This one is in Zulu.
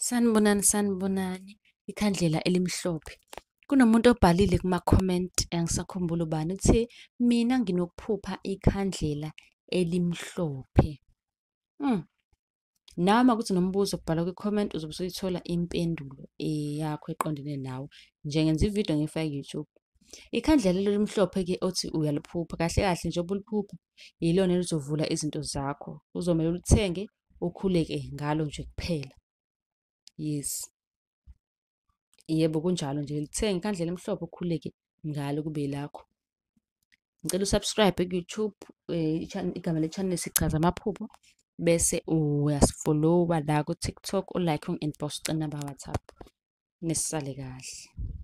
Sanibonani, sanibonani. Ikhandlela elimhlophe. Kunomuntu obhalile kuma-comment, angisakhumbuli ubani, uthe mina nginokuphupha ikhandlela elimhlophe. Nawe uma kuwukuthi unombuzo bhala kwi-comment, uzobe usuyithola impendulo yakho eqondene nawe. Nje ngenza ividiyo ngiyifake ku-YouTube. Ikhandlela elimhlophe-ke othi uyaliphupha, kahle kahle njengoba uliphupha, yilona elizovula izinto zakho. Kuzomele ulithenge, ukhuleke ngalo nje kuphela. Yes. Yebo, kunjalo nje, lithenge ikhandlela elimhlophe ukhuleke ngalo kube elakho. Ngicela u-subscribe ku-YouTube, igama le-channel Sichaza Amaphupho, bese uyasi-follow-a la ku-TikTok, u-like, ungi-inbox ucele inamba ka-WhatsApp. Nisale kahle.